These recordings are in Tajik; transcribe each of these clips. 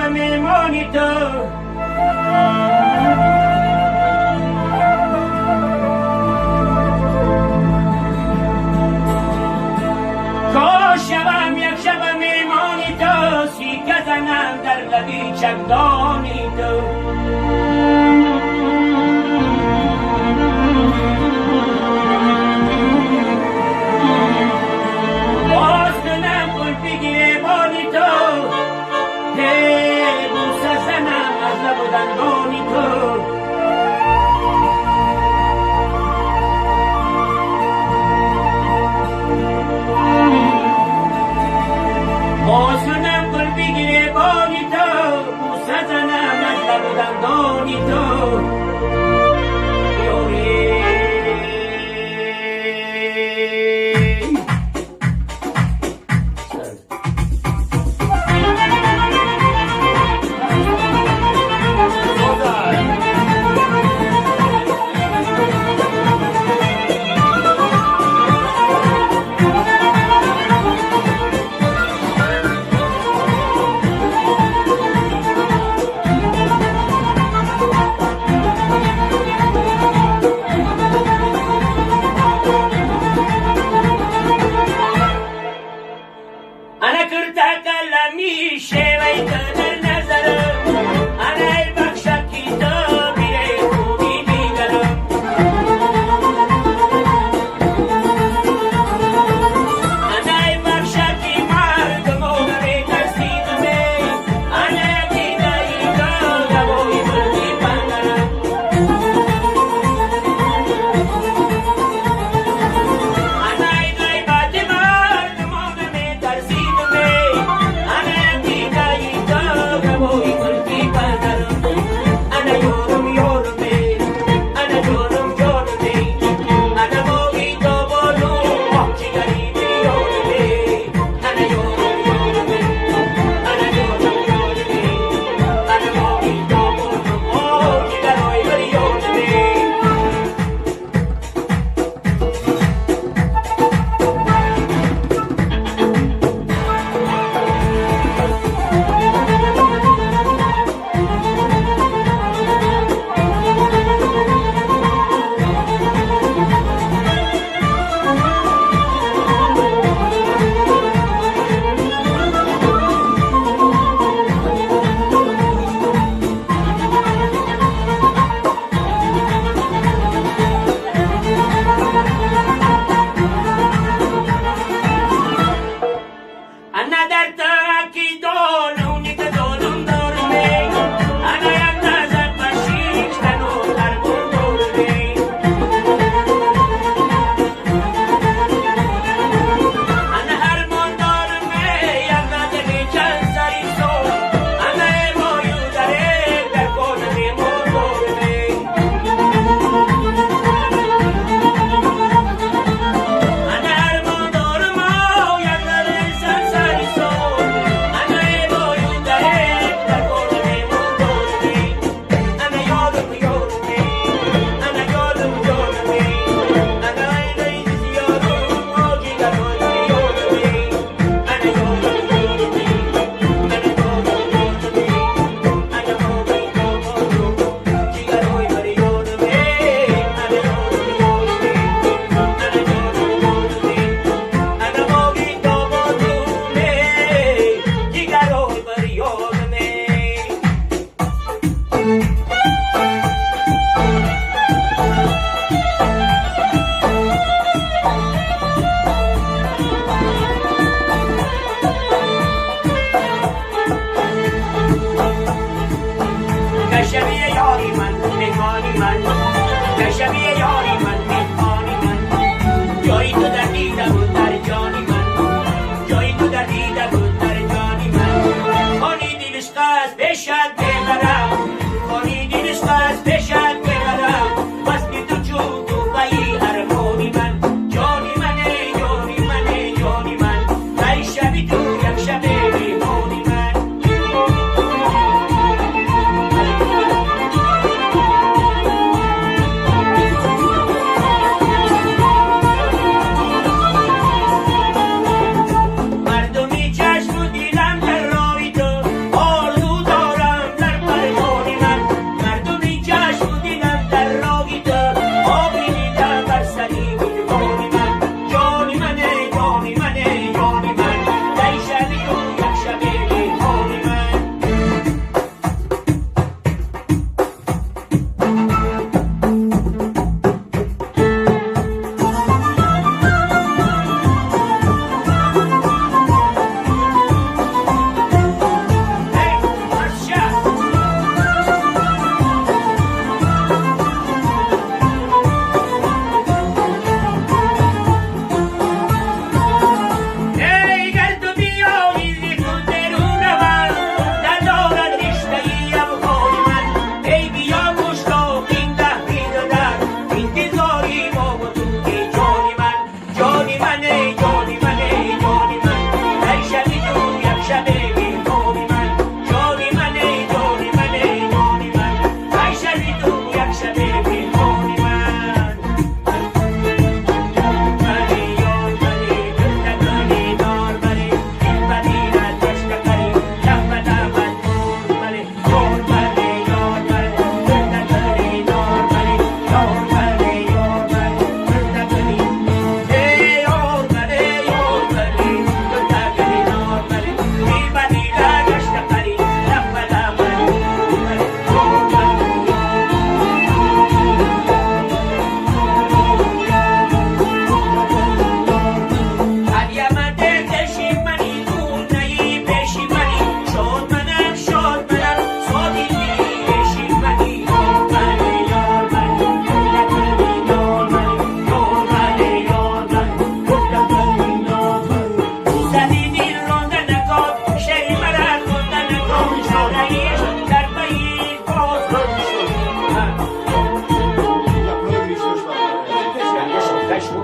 شوم میمانی تو. کاش شوم یک شب میمانی تو، سیکه زنم در لبی چکدانی تو. باز کنم قلفی گریبانی تو، بوسه زنم از لب و دندانی تو. باز کنم قلفی گریبانی تو، بوسه زنم از لب و دندانی تو.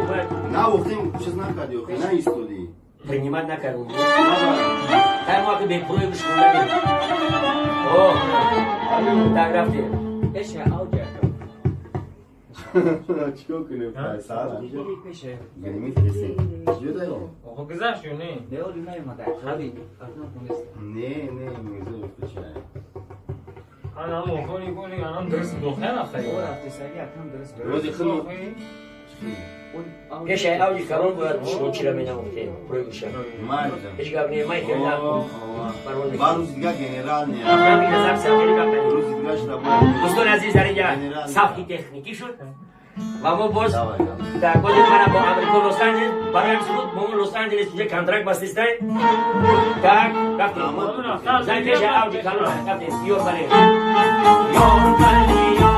Бояд Навохтем, чиз накарди, охи наистодӣ. Принимать накардем. Тай мо ки бепроигрыш мондагем. О, так, рафтем. Пеше ауҷа. Чикор кунем? Сар Пеше. гримит кесем. Чӣ даё? Охо, гузашт ё не? Не, оли наёмада. Хави. Не, не, мирзо включай. Анам охони голи, анам дуруст дохе рафта. Рафти саги акам дуруст. Рози худмо. Пешаи авҷи калон бояд шумо чира менавохтем, проигрыша. Майда. Ҳеҷ гап не, май хеле Ба рӯзи дига генерал не. Рӯзи дига шуда. Дӯстони азиз, дар инҷа сафҳи техникӣ шуд ва мо боз дар бози мана бо Амрико, Лос Анҷелес, барои суруд мо Лос Анҷелес уже контракт бастистай. Так, рафтем. Зан пеши авҷи калон рафтем. Ёр бале, ёр бале, ёр.